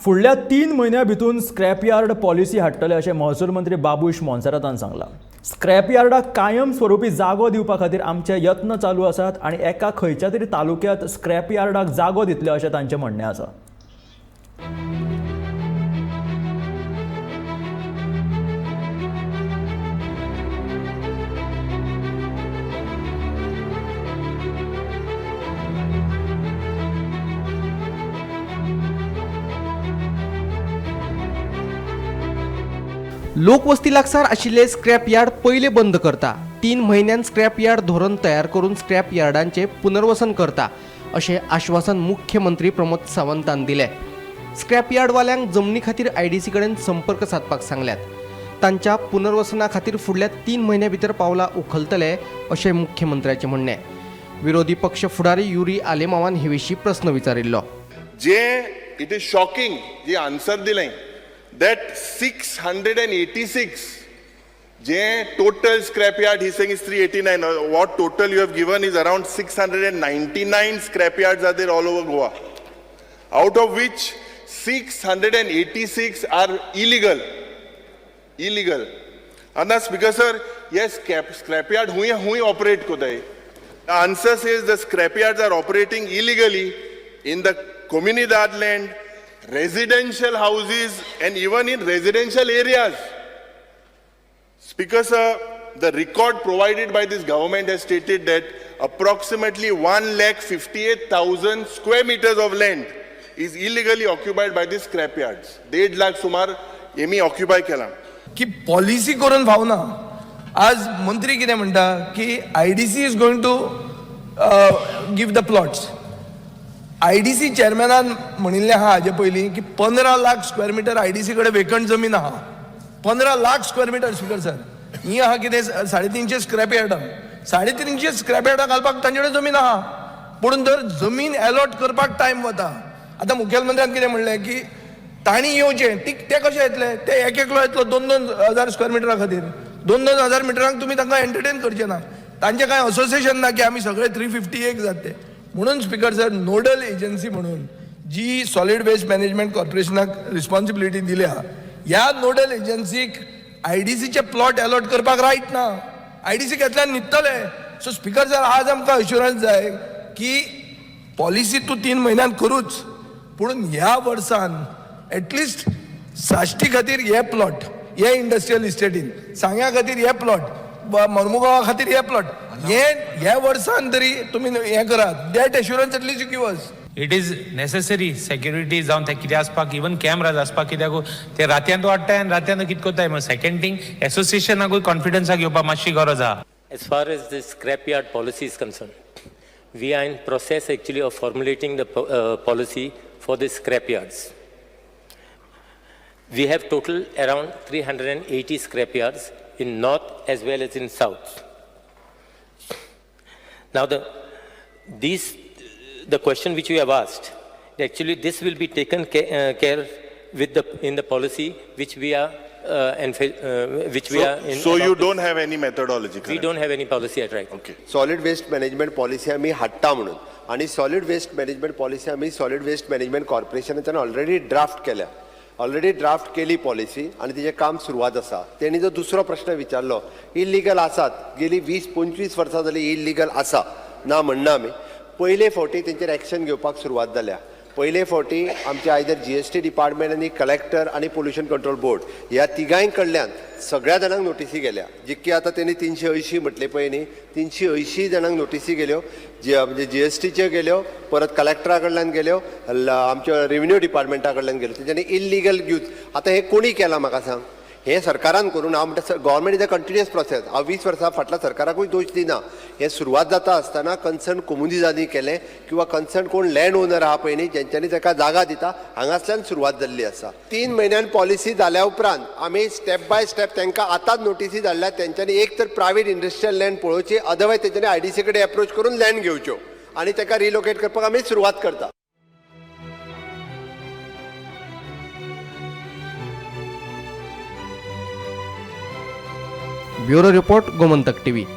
फुडल्या 3 म्हयन्या भितून स्क्रॅप यार्ड पॉलिसी हाडटले अशें महसूल मंत्री बाबूश मोन्सेरातान सांगलां. स्क्रॅप यार्डाक कायम स्वरुपी जागो दिवपा खातीर आमचे यत्न चालू आसात आनी एका खंयच्या तरी तालुक्यांत स्क्रॅप यार्डाक जागो दितले अशें तांचें म्हणणें आसा. लोकवस्ती लागसार आशिल्ले स्क्रॅप यार्ड पयले बंद करता. 3 म्हयन्यान स्क्रॅप यार्ड धोरण तयार करून स्क्रॅप यार्डांचे पुनर्वसन करता अशें आश्वासन मुख्यमंत्री प्रमोद सावंतान दिलें. स्क्रॅप यार्डवाल्यांक जमनी खातीर आयडीसी कडेन संपर्क सादपाक सांगल्यात. तांच्या पुनर्वसना खातीर फुडल्या 3 म्हयन्या भितर पावलां उखलतले अशें मुख्यमंत्र्याचें म्हणणें. विरोधी पक्ष फुडारी युरी आलेमावान हे विशीं प्रस्न विचारिल्लो. जे it is shocking J answer दिलें that 686 J total scrap yard he saying is 389. What total you have given is around 699 scrap yards are there all over Goa, out of which 686 are illegal. Illegal. आतां speaker sir, हे scrap yard हुंय हुंय operate कोताय? The answer says the scrap yards are operating illegally in the Comunidade land, residential houses and even in residential areas. Speaker sir, the record provided by this government has stated that approximately 1,58,000 square meters of land is illegally occupied by these scrap yards. 1.5 lakh सुमार Hemy occupy केला. की policy करून फावना. आज मंत्री कितें म्हणटा की IDC is going to give the plots. IDC चेअरमॅनान म्हणिल्लें आहा हाजे पयलीं की 15 लाख स्क्वेअर मिटर आयडीसी कडेन वेकंट जमीन आहा. 15 lakh square metre, speaker sir. ही आहा कितें 350 स्क्रॅप यार्डां, 350 स्क्रॅप यार्डां घालपाक तांचे कडेन जमीन आहा. पूण जर जमीन एलॉट करपाक टायम वता. आतां मुखेलमंत्र्यान कितें म्हणलें की तांणी येवचें. ती ते कशे येतले? ते एक एकलो येतलो 2-2 हजार स्क्वेअर मिटरा खातीर. 2-2 हजार मिटरांक तुमी तांकां एंटरटेन करचे ना. तांचें कांय असोसिएशन ना की आमी सगळे 351 जात ते म्हणून. स्पीकर सर, नोडल एजन्सी म्हणून जी सॉलिड वेस्ट मॅनेजमेंट कॉर्पोरेशनाक रिस्पॉन्सिबिलिटी दिल्या, ह्या नोडल एजन्सीक आयडीसीचे प्लॉट अलॉट करपाक रायट ना. आयडीसी घेतल्यार न्हिदतले. सो स्पीकर सर, आज आमकां अश्युरन्स जाय की पॉलिसी तूं 3 म्हयन्यान करूच, पूण ह्या वर्सान एटलिस्ट साश्टी खातीर हे प्लॉट, हे इंडस्ट्रियल इस्टेटीन, सांग्या खातीर हे प्लॉट, मर्मुगांवा खातीर हे प्लॉट, हे ह्या वर्सान तरी तुमी हें करात. That assurance at least you give us. It is necessary security जावन ते कितें आसपाक, इवन कॅमराज आसपाक, कित्याक ते रातयांत वाडटाय आनी रातयांत कितें कोत्ताय. मागीर सेकंड थिंग, एसोसिएशनाकूय कॉन्फिडन्साक घेवपाक मातशी गरज आहा. As far as the scrapyard policy is concerned, we are in process actually of formulating the policy for the scrapyards. We have total around 380 scrapyards in north as well as in south. Now the question which you have asked, actually this will be taken care with the, in the policy which we are, which we are in. So you about to- don't have any methodology? We don't have any policy at right. Okay. Solid waste management policy आमी हाडटा म्हणून आनी solid waste management policy आमी solid waste management कॉर्पोरेशनाच्यान already draft केल्या, already draft केली policy आनी तिजें काम सुरवात आसा. तेणी जो दुसरो प्रश्न विचारलो, इलिगल आसात, गेली 20-25 वर्सां जाली इलिगल आसा, ना म्हणना. आमी पयले फावटी तेंचेर एक्शन घेवपाक सुरवात जाल्या. पयले फावटी आमचे आयदर जीएसटी डिपार्टमेंट आनी कलेक्टर आनी पोल्युशन कंट्रोल बोर्ड ह्या तिगांय कडल्यान सगळ्या जाणांक नोटीसी गेल्या. जितकी आतां तेणी 380 म्हटले पळय न्ही, 380 जाणांक नोटीसी गेल्यो, जे म्हणजे जीएसटीच्यो गेल्यो, परत कलेक्टरा कडल्यान गेल्यो, आमच्या रेव्हेन्यू डिपार्टमेंटा कडल्यान गेल्यो. तेंच्यांनी इल्लिगल यूज आतां हें कोणी केलां म्हाका सांग. हें सरकारान करून, हांव म्हणटा, government is a continuous process. हांव 20 वर्सां फाटल्या सरकाराकूय दोश दिना. हें सुरवात जाता आसतना कन्सर्न कोमुनिदादी केलें किंवा कन्सर्न कोण लँड ओनर आहा पळय न्ही, जेंच्यांनी ताका जागा दिता, हांगासल्यान सुरवात जाल्ली आसा. 3 म्हयन्यान पॉलिसी जाल्या उपरांत आमी स्टेप बाय स्टेप तांकां आतांच नोटीसी धाडल्या. तेंच्यांनी एक तर प्रायवेट इंडस्ट्रियल लँड पळोवची, अदरवायज तेंच्यांनी आयडीसी कडेन एप्रोच करून लँड घेवच्यो आनी ताका रिलोकेट करपाक आमी सुरवात करता. Bureau report, Gomantak TV.